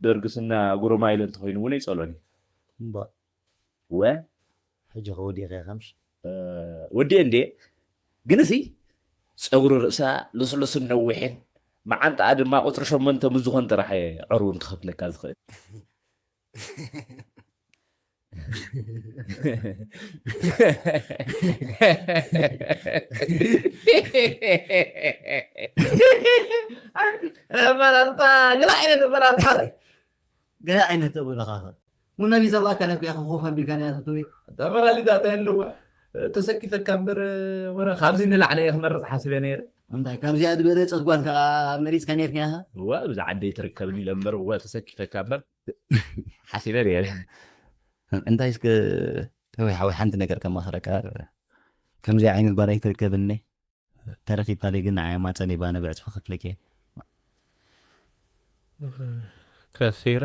ደርግስና ጉረማይለ እንተኾይኑ እውን ኣይጸሎን እዩ። እምባ ወ ሕጂ ከወዲኸ ከምሽ ወዲ እንዴ ግን እዚ ጸጉሪ ርእሳ ልስሉስን ነዊሕን መዓንጣኣ ድማ ቁፅሪ ሸሞንተ ምስ ዝኾን ጥራሕ ዕርውን ክኸፍለካ ዝኽእል። መላልታ ግላ ዓይነት መላልታ ገለ ዓይነት ተብለኻ ሙና ቢዛ ብኣካ ነቢያ ክኾፍ ኣቢልካ ያ ተትዊ ተመላሊታ ተህልዋ ተሰኪፈካ እምበር ወረ ካብዚ ንላዕለ እየ ክመርፅ ሓስበ ነይረ። እንታይ ካብዚኣ ዝበለፀት ጓል ከዓ መሪፅካ ነርካ ኢኻ። እዋ ብዛ ዓደይ ትርከብኒ ኢለ እምበር እዋ ተሰኪፈካ እምበር ሓሲበ ነይረ። እንታይ እስከ ተወይ ሓወይ ሓንቲ ነገር ከማኽረካ። ከምዚኣ ዓይነት ጓል ኣይትርከብኒ። ተረኺብካለይ ግን ንዓይ ኣማፀኒ ባነ ብዕፅፊ ክፍለክ እየ። ከሲረ